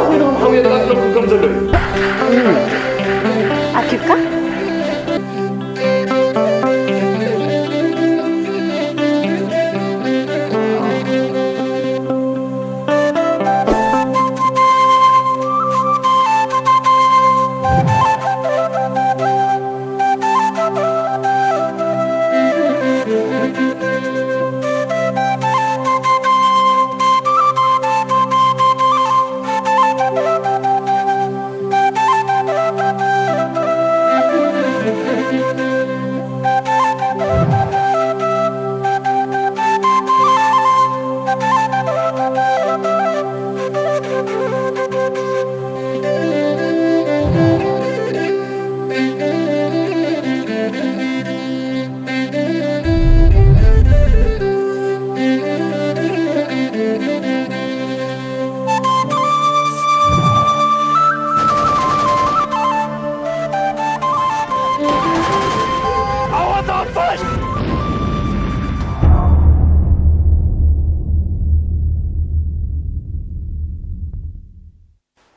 ኮይኖም ሓው የቃጥለኩም ከም ዘሎ እዩ። ኣኪብካ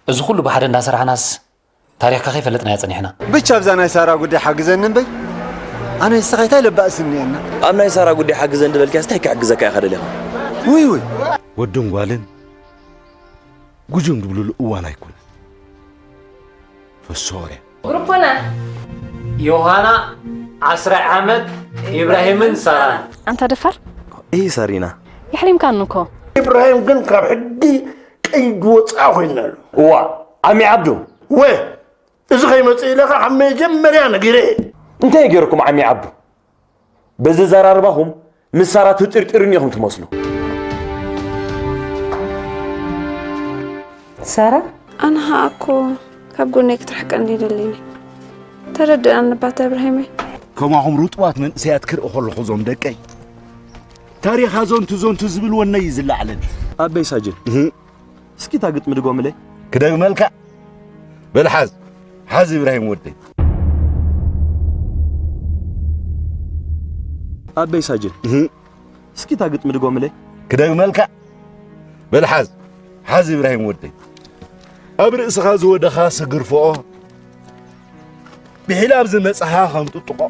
እዚ ኩሉ ብሓደ እንዳሰራሕናስ ታሪኽካ ከይፈለጥናዮ ጸኒሕና። ብቻ ኣብዛ ናይ ሳራ ጉዳይ ሓግዘኒ እምበይ ኣነ ንስኻ እንታይ ለባእስ እኒኤና። ኣብ ናይ ሳራ ጉዳይ ሓግዘኒ ዝበልካስ እንታይ ክሕግዘካ ኢኻ ደሊኻ? ውይ ውይ። ወድን ጓልን ጉጅም ዝብሉሉ እዋን ኣይኮነን። ፈሶርያ ግሩፖና ዮሃና ዓስራይ ዓመት ኢብራሂምን ሳራን ኣንታ ደፋር እይ ሳሪና የሕሊምካኒ እኮ ኢብራሂም ግን ካብ ሕጊ ቀይዲ ወፃእ ኮይና ኣሎ እዋ ዓሚ ዓብዱ ወ እዚ ከይመፅእ ኢለካ ካብ መጀመርያ ነጊረ እየ እንታይ ገይርኩም ዓሚ ዓብዱ በዚ ዘራርባኹም ምስ ሳራ ትጥርጥሩኒ ኢኹም ትመስሉ ሳራ ኣነ ኸኣ እኮ ካብ ጎነይ ክትርሕቀኒ ኣይደልን እየ ተረድኣኒ ባታ እብራሂመይ ከማኹም ርጡባት መንእሰያት ክርኢ ከለኹ እዞም ደቀይ ታሪኻ ዞንቱ ዞንቱ ዝብል ወነይ እዩ ዝለዓለኒ ኣበይ ሳጅን እስኪ እታ ግጥሚ ድገምለይ ክደግመልካ በል ሓዝ ሓዝ ኢብራሂም ወደይ ኣበይ ሳጅን እስኪ እታ ግጥሚ ድገምለይ ክደግመልካ በል ሓዝ ሓዝ ኢብራሂም ወደይ ኣብ ርእስኻ ዝወደኻ ስግርፍኦ ብሒላብ ዝመጽኻ ከም ጥጥቖ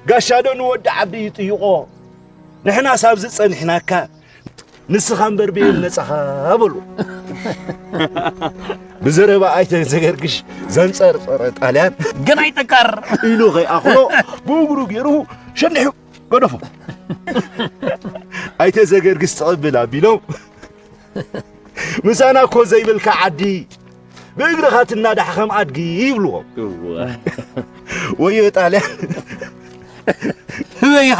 ጋሻ ዶ ንወዲ ዓዲ ይጥይቖ ንሕናስ ኣብዚ ጸኒሕናካ ንስኻ እምበር ብየን መጻኻ በሉ ብዘረባ ኣይተ ዘገርግሽ ዘንጸርጸረ ጣልያን ገና ይጠቃር ኢሉ ከይኣኽሎ ብእግሩ ገይሩ ሸንዲሑ ገደፎ ኣይተ ዘገርግስ ትቕብል ኣቢሎም ምሳና እኮ ዘይብልካ ዓዲ ብእግርኻ ትናዳሕ ከም ኣድጊ ይብልዎም ወዮ ጣልያን ህበይኻ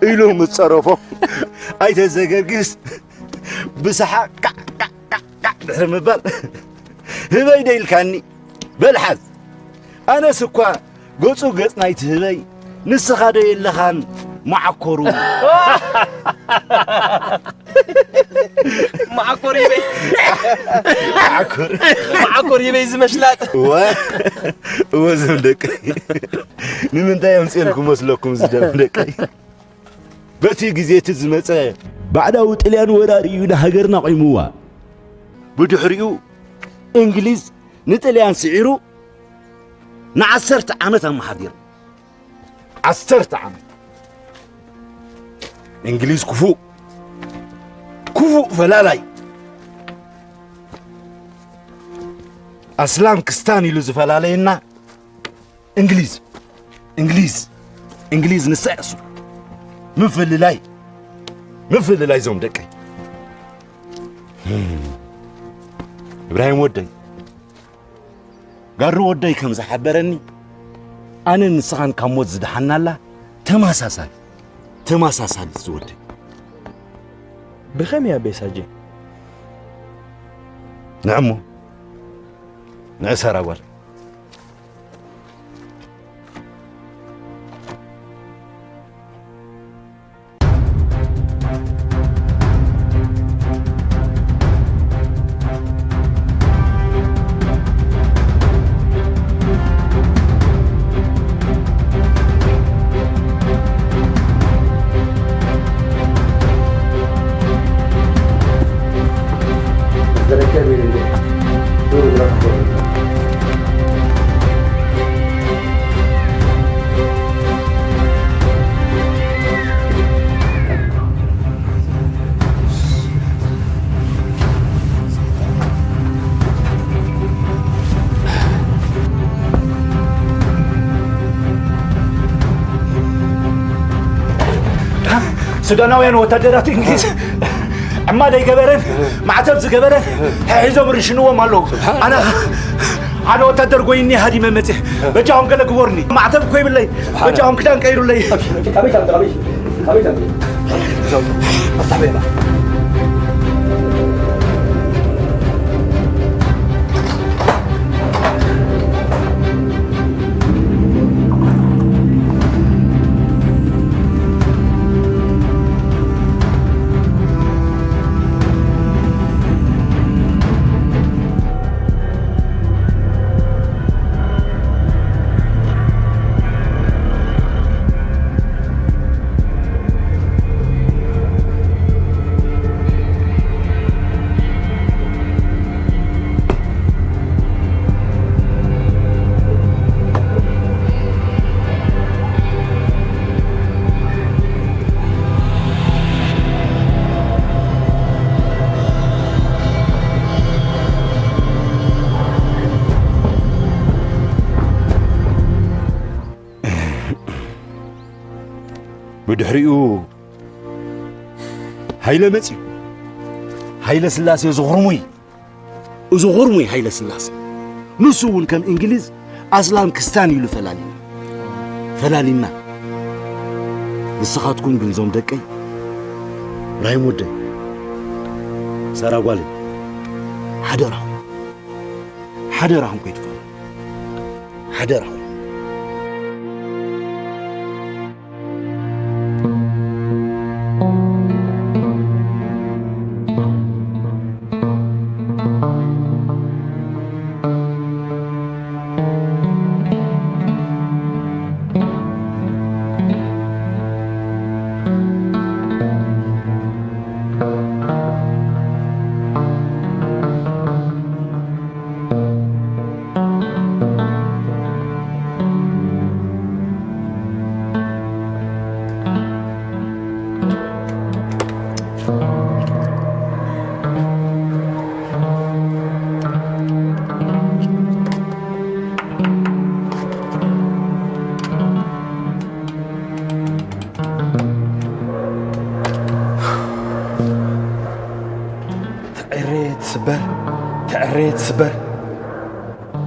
ኢሉ ምስ ጸረፎ ኣይተ ዘገርግስ ብሰሓቕ ካዕ ካዕ ካዕ ካዕ ድሕሪ ምባል ህበይ ዶ ኢልካኒ በል ሓዝ ኣነስ እኳ ገጹ ገጽ ናይቲ ህበይ ንስኻ ዶ የለኻን መዓኮሩ መዓኮር ሂበይ መዓኮር ሂበይ ዝመሽላጥ እወ እወ ዝብል ደቂ ንምንታይ ኣምፅኤልኩ መስለኩም ዝደም ደቂ በቲ ግዜ እቲ ዝመፀ ባዕዳዊ ጥልያን ወራሪ እዩ ንሃገርና ቆይምዋ ብድሕሪኡ እንግሊዝ ንጥልያን ስዒሩ ንዓሰርተ ዓመት ኣመሓዲሩ ዓሰርተ ዓመት እንግሊዝ ክፉእ ክፉእ ፈላላይ ኣስላም ክስታን ኢሉ ዝፈላለየና እንግሊዝ እንግሊዝ እንግሊዝ ንሳ እያ እሱ ምፍልላይ ምፍልላይ ዞም ደቀይ እብራሂም ወደይ ጋሪ ወደይ ከም ዝሓበረኒ ኣነ ንስኻን ካብ ሞት ዝደሓናላ ተማሳሳሊ ተማሳሳሊ ዝወደይ ብኸመይ ኣበይ ሳጄ ንዕሞ ንዕሰራ ጓል ሱዳናውያን ወታደራት እንግሊዝ ዕማድ ኣይገበረን፣ ማዕተብ ዝገበረን ሒዞም ርሽንዎም ኣለዉ። ኣነ ሓደ ወታደር ጎይኒ ሃዲመ መጽእ። በጃኹም ገለ ግበሩኒ። ማዕተብ እኮ ይብለይ። በጃኹም ክዳን ቀይሩለይ። ብድሕሪኡ ሃይለ መጺኡ። ሃይለ ስላሴ እዚ ኹርሙይ፣ እዚ ኹርሙይ ሃይለ ስላሴ፣ ንሱ እውን ከም እንግሊዝ ኣስላም ክስታን ኢሉ ፈላሊና። ፈላሊና። ንስኻትኩም ግን እዞም ደቀይ፣ ራይም ወደይ፣ ሳራ ጓለይ፣ ሓደራኹም፣ ሓደራኹም ከይትፈሉ። ሓደራኹም። ትዕሬ ትስበር፣ ትዕሬ ትስበር።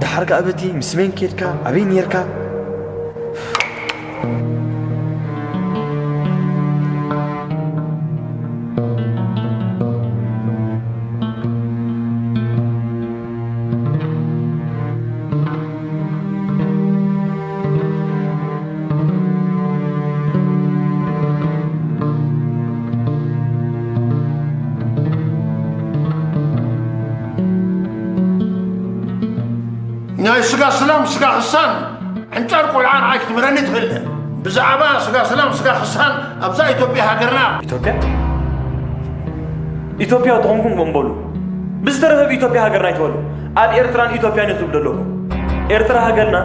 ደሓር ከኣ በቲ ምስ መን ኬድካ፣ ኣበይ ኔርካ? ናይ ስጋ ስላም ስጋ ክሳን ዕንጫር ቆልዓ ንዓይ ክትምህረኒ ትኽእል። ብዛዕባ ስጋ ስላም ስጋ ክሳን ኣብዛ ኢትዮጵያ ሃገርና። ኢትዮጵያ? ኢትዮጵያ ተኾንኩም እምበሉ። ብዝተረፈ ብኢትዮጵያ ሃገርና ኣይትበሉ። ኣብ ኤርትራን ኢትዮጵያን እዩ ትብሉ ኣለኹም። ኤርትራ ሃገርና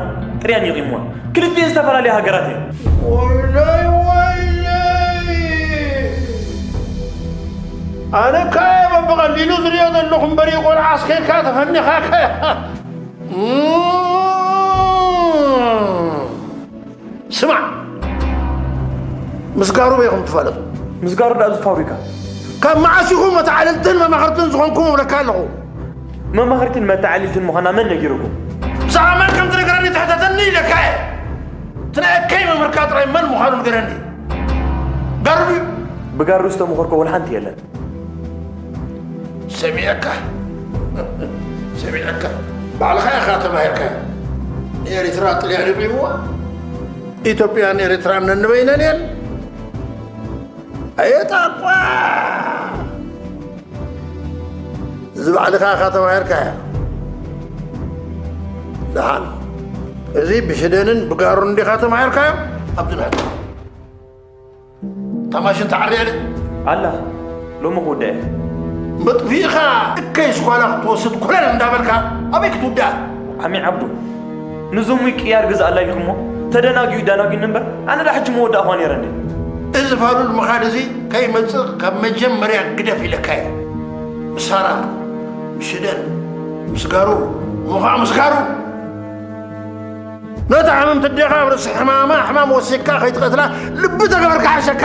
ጥርያን ይቂምዋ። ክልቲኤን ዝተፈላለያ ሃገራት እየን። ወይለይ፣ ወይለይ! ኣነ ከ በብቐሊሉ ዝሪኦ ዘለኹ እምበር፣ ቆልዓ ኣስኬልካ ተፈኒኻ ከ። ስማዕ፣ ምስ ጋሩብ ኢኹም ትፋለጡ። ምስ ጋሩብ ዳኣ ኣብዚ ፋብሪካ። ካብ መዓስ ኢኹም መተዓልልትን መማኽርትን ዝኾንኩም እብለካ ኣለኹ። መማኽርትን መተዓልልትን ምዃና መን ነጊሩኩም? ብዛዕባ መን ከም ዝነገረኒ ትሕተተኒ ኢለካ እየ። እቲ ናይ ኣከይ መምህርካ ጥራይ መን ምዃኑ ንገረኒ። ጋሩብ እዩ። ብጋሩብ ዝተመኸርኮ ወላ ሓንቲ የለን። ሰሚዐካ፣ ሰሚዐካ። ባዕልኻ ኢኻ ተማሂርካ። ንኤሪትራ ጥልያን ይቂምዋ። ኢትዮጵያን ኤሪትራን ነንበይነን እየን። ኣየጣቋ! እዚ ባዕልኻ ኢኻ ተማሂርካዮ። ደሓን፣ እዚ ብሽደንን ብጋሩን እንዲኻ ተማሂርካዮ? ኣብዚ ንሕቶ። እታ ማሽን ተዓርያ ድያ? ኣላ፣ ሎሚ ክውድኣ እየ። መጥፊእኻ እከይ ስኳላ ክትወስድ ኮለል እንዳበልካ ኣበይ ክትውድኣ? ዓሚ ዓብዱ፣ ንዞም ወይ ቅያር ግዛእ ኣላ ኢልኩሞ፣ ተደናጊዩ ዳናጊኒ እምበር፣ ኣነ ዳ ሕጂ ምወዳእኹዋ ነይረ እንዴ? እዚ ፋሉል ምኻድ እዚ ከይመጽእ ካብ መጀመርያ ግደፍ ኢለካ እየ። ምስ ሳራ፣ ምስ ሽደን፣ ምስ ጋሩ፣ እሞ ኸዓ ምስ ጋሩ። ነታ ሕምምቲ ኣዴኻ ኣብ ርእሲ ሕማማ ሕማም ወሲኽካ ከይትቐትላ ልቢ ተገበርካ ሓሸካ።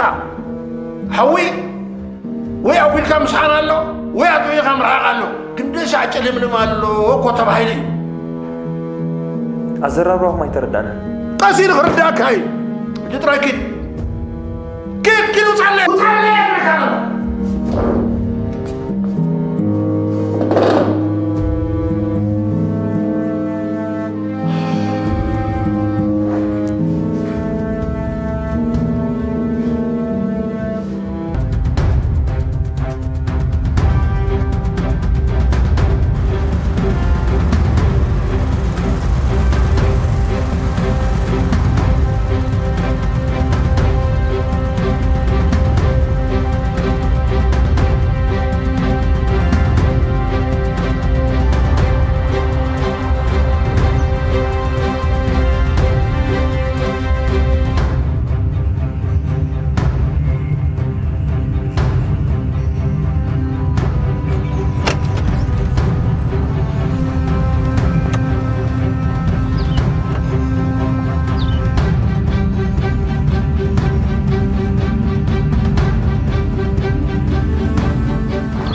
ሓዊ ወይ ኣቢልካ ምስሓን ኣሎ ወይ ኣጥቢኻ ምርሓቕ ኣሎ። ክንደይ ሳዕ ጨሊምልም ኣሎ እኮ ተባሂሉ እዩ። ኣዘራርባኹም ኣይተረዳእናን። ቀስ ኢሉ ክርዳእካ እዩ። ሕጂ ጥራይ ኪድ። ኪድ፣ ኪድ ውጻለይ። ውጻለይ እብለካ ኣለኹ።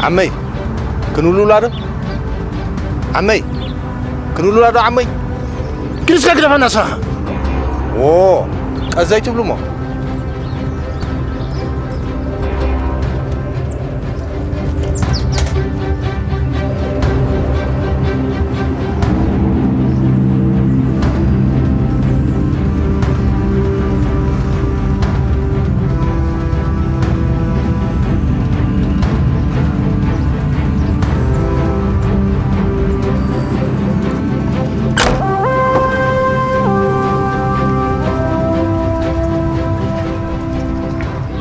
ዓመይ፣ ክንውልውላ ዶ? ዓመይ፣ ክንውልውላ ዶ ዓመይ? ግን እስከ ግደፈና ንስኻ። ዎ፣ ቀዘይ ትብሉ እሞ።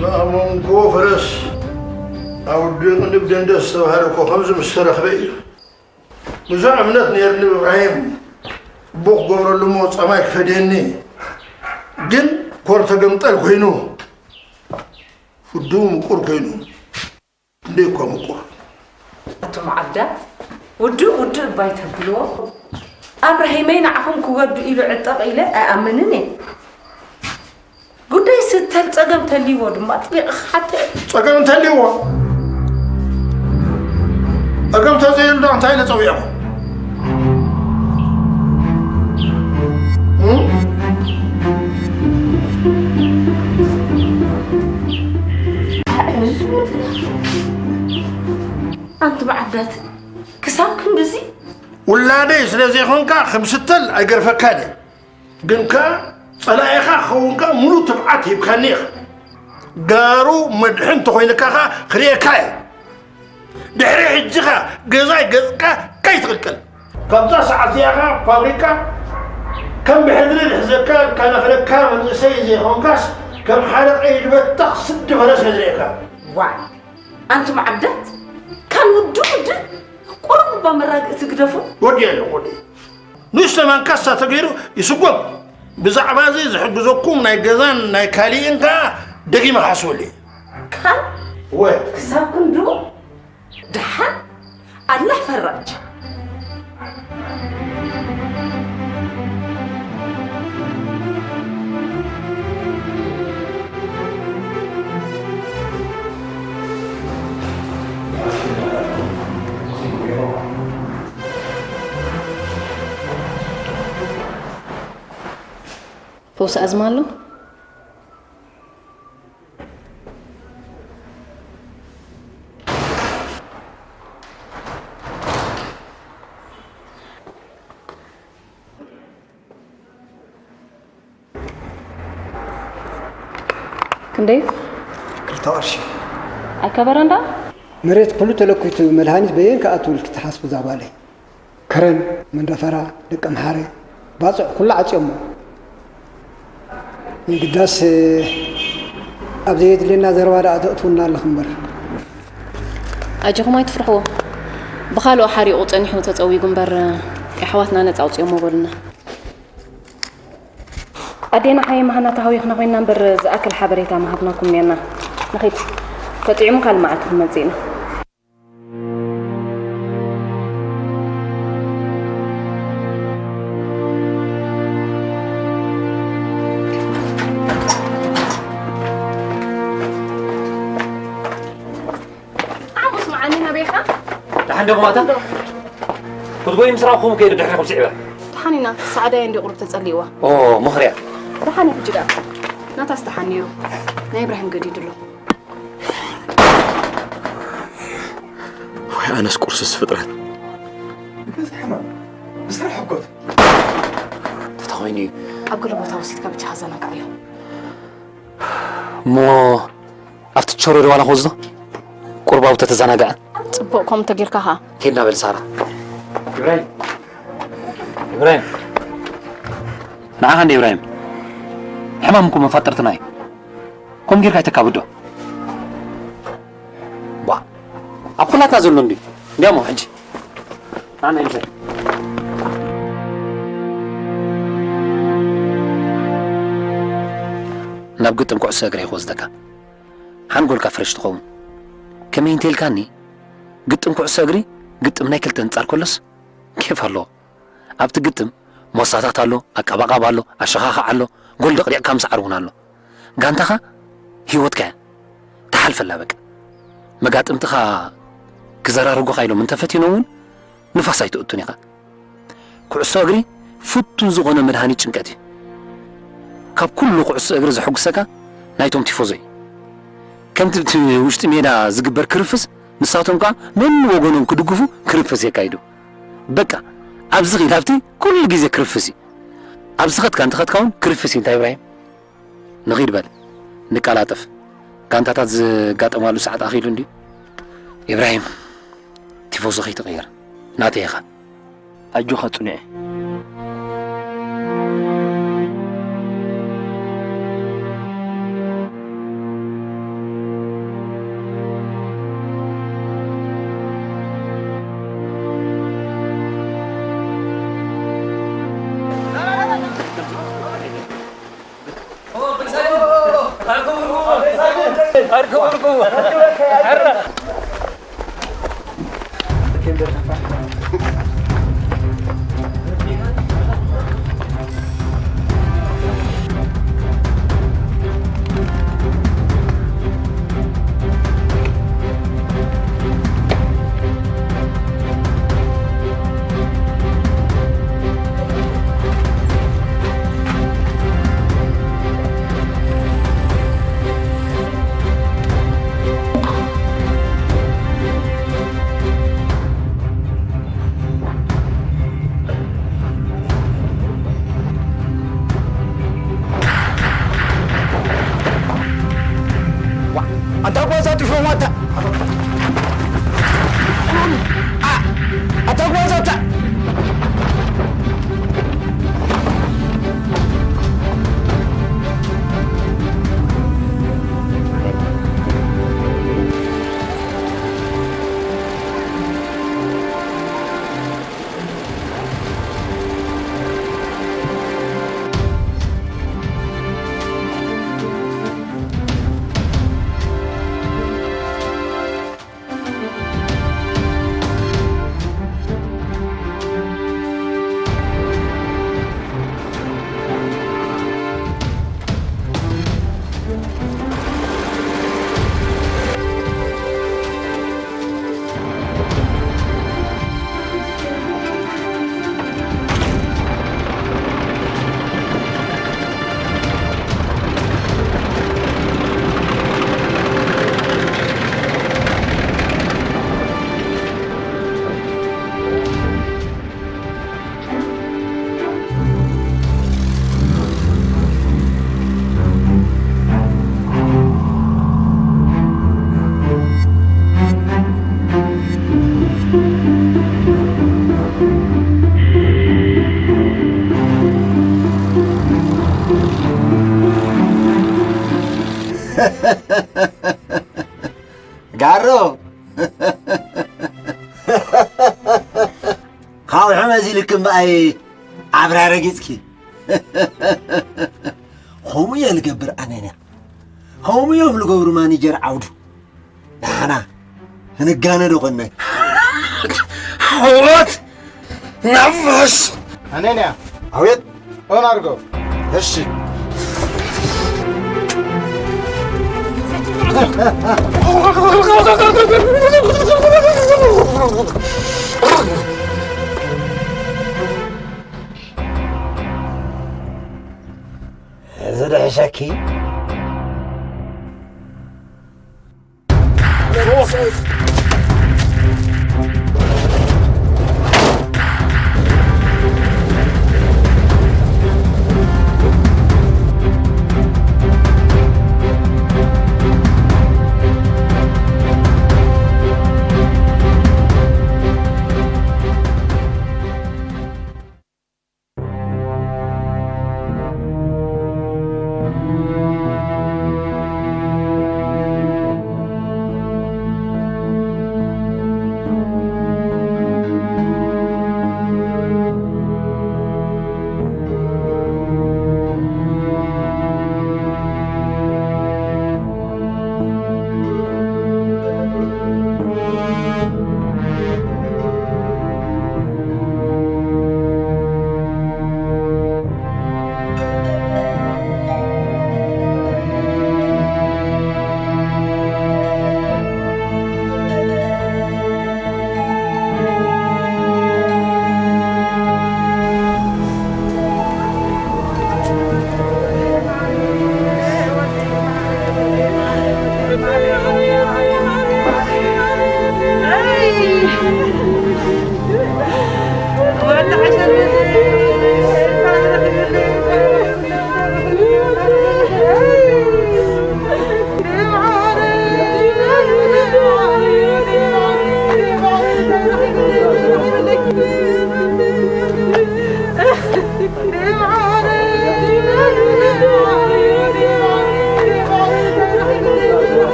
ዝኣመንክዎ ፈረስ ኣብ ወዲ ቅንድብ ደንደስ ዝተባህለ እኮ ከምዚ ምስ ተረኽበ እዩ። ብዙሕ እምነት ነይርኒ ብእብራሂም። ጽቡቕ ክገብረሉ እሞ ጸማይ ክፈድየኒ። ግን ኮር ተገምጠል ኮይኑ፣ ውድቡ ምቁር ኮይኑ። እንዴ እኮ ምቁር። ኣቶም ዓብዳት፣ ውድእ ውድእ እባ ኣይተብልዎ። ኣብራሂመይ ንዓኹም ክወዱ ኢሉ ዕጠቕ ኢለ ኣይኣምንን እየ። ጉዳይ ስተል ጸገም ተልይዎ ድማ ኣጥቢቐ ክሓተ እየ። ጸገም እንተልይዎ? ጸገም ተዘይሉ ዶ እንታይ ኢለ ጸዊዐኹም? እም? ኣንቱም ዓብዳት፣ ክሳብ ክንድዚ? ውላደይ ስለ ዘይኮንካ ከም ስተል ኣይገርፈካን እየ። ግን ከኣ ጸላኢኻ ክኸውን ከኣ ሙሉእ ትብዓት ሂብካኒ ኢኻ። ጋሩ መድሕን እንተኾይንካ ከኣ ክርእየካ እየ። ድሕሪ ሕጂ ከኣ ገዛይ ገጽካ ከይትቕልቀል። ካብዛ ሰዓት እዚኣ ከኣ ፋብሪካ ከም ብሕድሪ ዝሕዘካ ዝከናኸነካ መንእሰይ ዘይኮንካስ ከም ሓደ ቀይዲ በተኽ ስዲ ፈረስ እየ ዝርእየካ። ዋይ፣ ኣንቱም ዓብዳት፣ ካን ውድእ ውድእ ቁሩብ እባ መራግእቲ ግደፉ። ወዲ ኣለኹ ወዲ። ንእሽቶ ማንካሳ ተገይሩ ይስጎም። ብዛዕባ እዚ ዝሕግዘኩም ናይ ገዛን ናይ ካሊእን ከኣ ደጊመ ክሓስበሉ እየ። ካን ወ- ክሳብ ክንድኡ ደሓን ኣላህ ፈራጅ። ፈውሲ ኣዝማ ኣሎ? ክንደይ? ክልተ ቅርሺ። ኣይከበረን ደኣ? መሬት ኩሉ ተለኪቱ መድሃኒት በየን ክኣቱ ኢልኪ ትሓስቢ እዛ ጓለይ? ከረን፣ መንደፈራ፣ ደቀምሓረ፣ ባጽዕ ኩሉ ዓጽዮሞ። ንግዳስ ኣብ ዘየድልየና ዘረባ ደኣ ተእትውና ኣለኹም እምበር። ኣጆኹም ኣይትፍርሕዎ። ብኻልኦ ሓሪቑ ጸኒሑ ተጸዊጉ እምበር፣ የሕዋትና ነጻ ኣውጽኦሞ በሉና። ኣዴና ሓይ መሃና ተሃዊኽና ኮይና እምበር ዝኣክል ሓበሬታ ምሃብናኩም ኔርና። ንኺድ። ተጥዒሙ ካልእ መዓልቲ ክንመጽእ ኢና። ደጉማታ ክትጎይ ምስ ረኣኹም ከይደ ድሕሪኹም ስዒበ። ተሓኒና፣ ሰዓዳየ እንዲ ቁሩብ ተጸሊእዋ። ኦ፣ ምኽርያ። ደሓን እዩ ሕጂ ደኣ። ናታስ ደሓን ነይሩ። ናይ ኢብራሂም ገዲዱ ኣሎ። ወይ ኣነስ ቁርስስ ፍጥረት። ብገዛ ሕማም፣ ብስራሕ ሕኮት። እንተተኾይኑ እዩ። ኣብ ገለ ቦታ ወሲድካ ብቻኻ ዘናግዓዮ። እሞ ኣብቲ ቸሮ ዶ ዋላ ክወስዶ? ቁርባው ተተዘናግዐ። ጽቡቕ፣ ከምኡ እንተጌርካ ኸኣ። ኬድና በል ሳራ። ኢብራሂም። ኢብራሂም። ንዓኻ እንደ ኢብራሂም። ሕማም እኮ መፋጠርትና እዩ። ከምኡ ጌርካ ኣይተካብዶ። ባ። ኣብ ኩላትና ዘሎ እንድዩ። እንዲያሞ ሕጂ። ኣነ ይምሰል። ናብ ግጥም ኩዕሶ እግሪ እየ ክወስደካ። ሓንጎልካ ፍረሽ ትኸውን። ከመይ እንተኢልካኒ፣ ግጥም ኩዕሶ እግሪ፣ ግጥም ናይ ክልተ ኣንጻር ከሎስ፣ ኬፍ ኣለዎ። ኣብቲ ግጥም፣ ሞሳታት ኣሎ፣ ኣቀባቓብ ኣሎ፣ ኣሸኻኽዓ ኣሎ፣ ጎል ደቕዲቕካ ምስዓር እውን ኣሎ። ጋንታኻ ህይወትካ እያ። ተሓልፈላ በቃ። መጋጥምትኻ ክዘራርጉኻ ኢሎም እንተፈቲኖም እውን ንፋስ ኣይትእቱን ኢኻ። ኩዕሶ እግሪ ፍቱን ዝኾነ መድሃኒት ጭንቀት እዩ። ካብ ኩሉ ኩዕሶ እግሪ ዘሐጉሰካ ናይቶም ቲፎዞ እዩ። ከምቲ እቲ ውሽጢ ሜዳ ዝግበር ክርፍስ ንሳቶም ከኣ ነንወገኖም ክድግፉ ክርፍስ የካይዱ። በቃ ኣብዚ ኺድ ኣብቲ ኩሉ ግዜ ክርፍስ እዩ። ኣብዚ ኸድካ እንተኸድካ እውን ክርፍስ እዩ። እንታይ ኢብራሂም? ንኺድ በል፣ ንቀላጠፍ። ጋንታታት ዝጋጠማሉ ሰዓት ኣኺሉ እንድዩ። ኢብራሂም፣ ቲፎዞ ከይትቕይር። ናተይ ኢኻ። ኣጆኻ ጽኑዕ። ኣታ ጓዛ ጥፍሮም ኣታ። ኣታ ጓዛ ኣታ። ጋሮ፣ ካብ ሕመዚ ልክ እምበኣይ ዓብራ ረጊጽኪ። ከምኡ እየ ልገብር ኣነንያ። ከምኡ እዮም ልገብሩ ማኒጀር ዓውዱ። ንሓና ክንጋነ ዶ ኾንና? ዓወት ናፋስ። ኣነንያ። ኣቤት። ኦን ኣድርጎ። እሺ። እዚ ድሕሸኪ።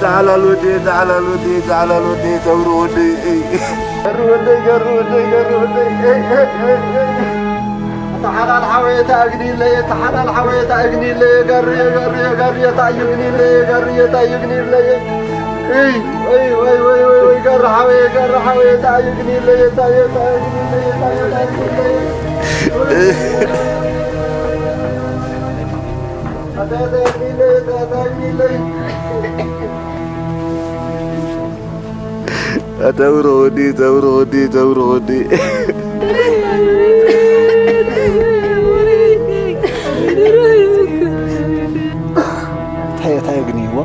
ተሓላል ወደይ፣ ተሓላል ወደይ፣ ተሓላል ወደይ፣ ተውሪ ወደይ፣ ገሩ ወደይ፣ ገሩ ወደይ፣ ገሩ ወደይ። ተሓላል ሓወየ፣ ተኣግኒለየ፣ ተሓላል ሓወየ፣ ተኣግኒለየ፣ ገሩየ፣ ገሩየ፣ ገሩየ፣ ተኣዩግኒለየ፣ ገሩየ፣ ተኣዩግኒለየ። እይ፣ ወይ፣ ወይ፣ ወይ፣ ወይ፣ ወይ፣ ገሩ ሓወየ፣ ገሩ ሓወየ፣ ተኣዩግኒለየ፣ ተኣዩ፣ ተኣዩግኒለየ፣ ተኣዩ፣ ተኣዩግኒለየ። ተተግኒለይ፣ ተተግኒለይ። ተብሮ ወዲ፣ ተብሮ ወዲ፣ ተብሮ ወዲ። እንታይ፣ እንታይ ግን ይዎ?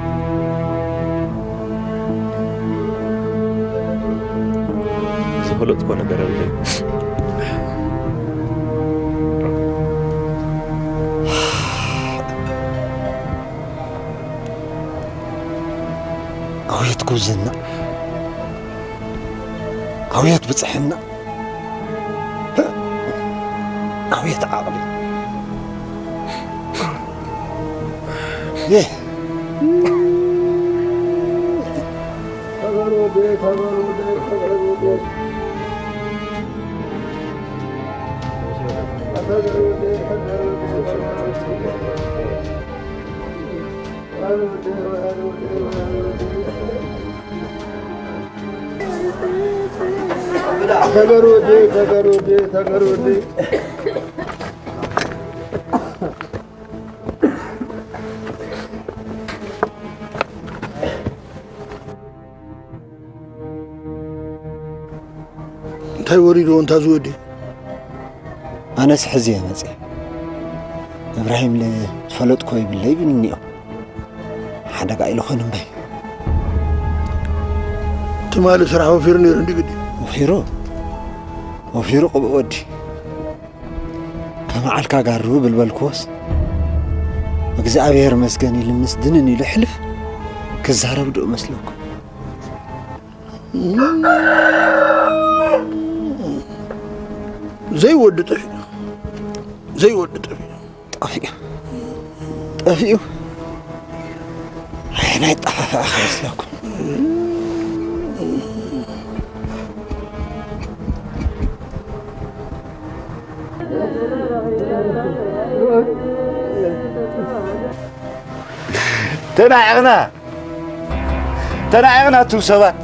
ኣውየት ጉብዝና፣ ኣውየት ብጽሕና፣ ኣውየት ዓቕሊ። ይህ ተገር ወደይ፣ ተገር ወደይ፣ ተገር ወደይ። እንታይ ወሪድዎ እንታ ዝወዲ? ኣነስ ሕዚ እየ መፅየ። እብራሂም ዝፈለጥኮ ይብለይ ብንኒኦ ሓደጋ ኢሉ ኾን እምበይ። ትማሊ ስራሕ ወፊሩ ነይሩ እንዲ ግዲ። ወፊሩ? ወፊሩ ቅብእ ወዲ። ከመዓልካ ጋሩ ብልበልክዎስ፣ እግዚኣብሔር መስገን ኢሉ ምስ ድንን ኢሉ ሕልፍ ክዛረብ ዶ መስለኩም? ዘይወዲ ጠፊኡ፣ ዘይወዲ ጠፊኡ። ጠፊኡ፣ ጠፊኡ። ኣየናይ ጠፋፋ ክመስለኩም? ተናዒቕና፣ ተናዒቕና እቱም ሰባት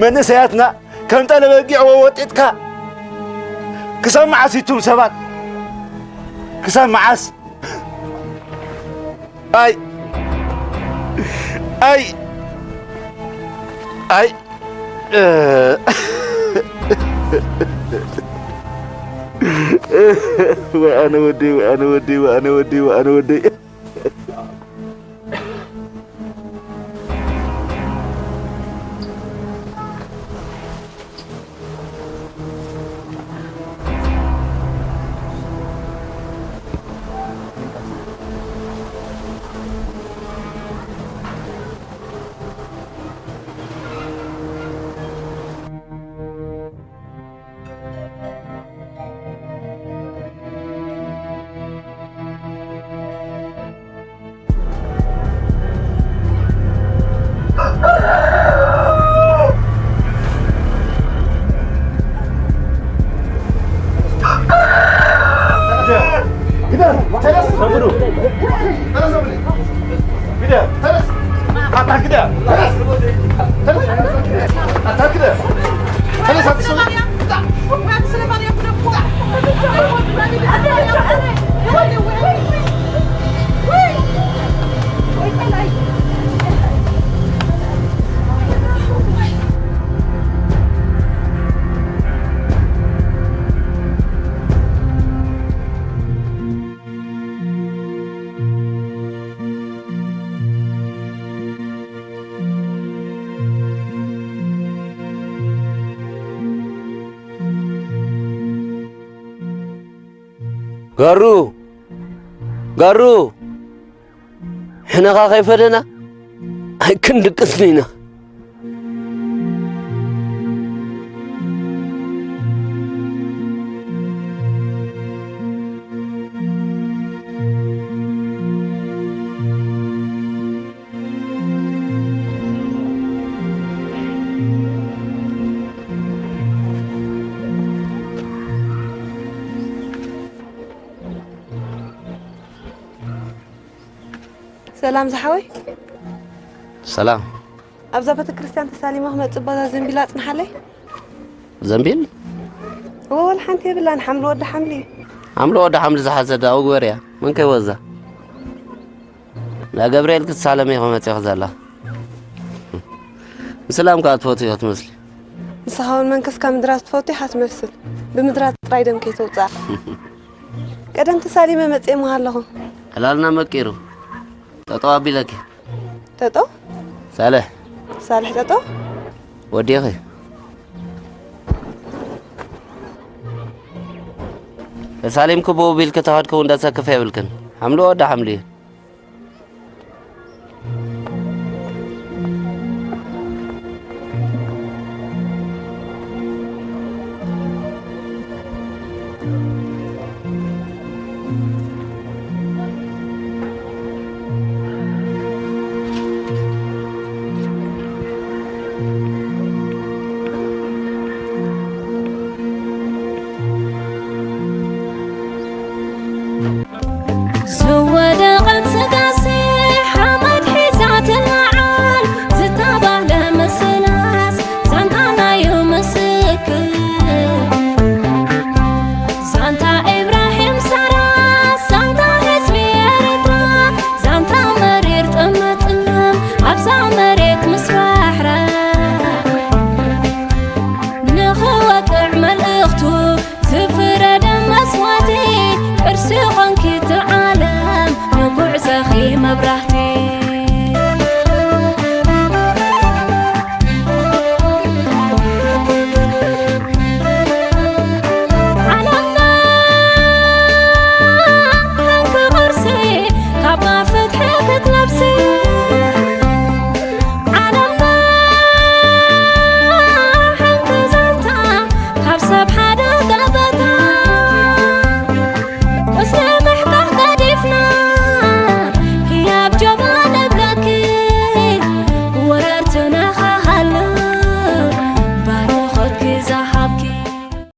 መንእሰያትና ከም ጠለ በጊዕ ወወጢጥካ ክሳብ መዓስ እቱም ሰባት? ክሳብ መዓስ? ኣይ፣ ኣይ፣ ኣይ፣ እ፣ ወይ ኣነ ወደይ፣ ወይ ኣነ ወደይ፣ ወይ ኣነ ወደይ፣ ወይ ኣነ ወደይ። ጋሩ፣ ጋሩ፣ ሕነኻ ከይፈደና ኣይክንድቅስን ኢና። ሰላም ዝሓወይ። ሰላም። ኣብዛ ቤተክርስትያን ተሳሊማ ክመጽእ ባዛ ዘንቢል ኣጽንሓለይ። ዘንቢል? እወ፣ ወላ ሓንቲ የብላን። ሓምሊ ወዲ ሓምሊ። ሓምሊ ወዲ ሓምሊ ዝሓዘ ዳ እግበር እያ። መን ከይወዛ? ንገብርኤል ክትሳለሚ ኢኺ መጺኺ ዘላ። ምስላም ከኣ ትፈትዊ ኢኺ ትመስሊ። ንስኻ እውን መንከስካ ምድራት ትፈቱ ኢኻ ትመስል። ብምድራት ጥራይ ደም ከይተውጽኣ። ቀደም ተሳሊመ መጽኤ ምሃለኹ። ዕላልና መቂሩ። ጠጠው ኣቢለኪ። ጠጠው? ሳልሕ። ሳልሕ ጠጠው? ወዲኺ። ተሳሊምኪ ብኡ ቢልኪ ተኸድኪ እውን ደሰክፍ የብልክን። ሓምልዎ ወዲ ሓምልዩ። ዝወደቐት ስጋሲ ሓመድ ሒዛ ትለዓል ዝተባህለ ምስላስ ዛንታ ናዩ ምስክር። ዛንታ ኢብራሂም ሳራ፣ ዛንታ ህዝቢ ኤርትራ፣ ዛንታ መሪር ጥምጥም ኣብዛ መሬት ምስ ባሕራ ንኽወቅዕ መልእኽቱ ዝፍረደ መስዋእቲ ቅርሲ ኾንኪ እቲ ዓለም ንጉዕዘኺ መብራህቲ። ዓለምና ሓንቲ ቅርሲ ካባ ፍትሒ ክትለብሲ። ዓለምና ሓንቲ ዛንታ ካብ ሰብ ሓደ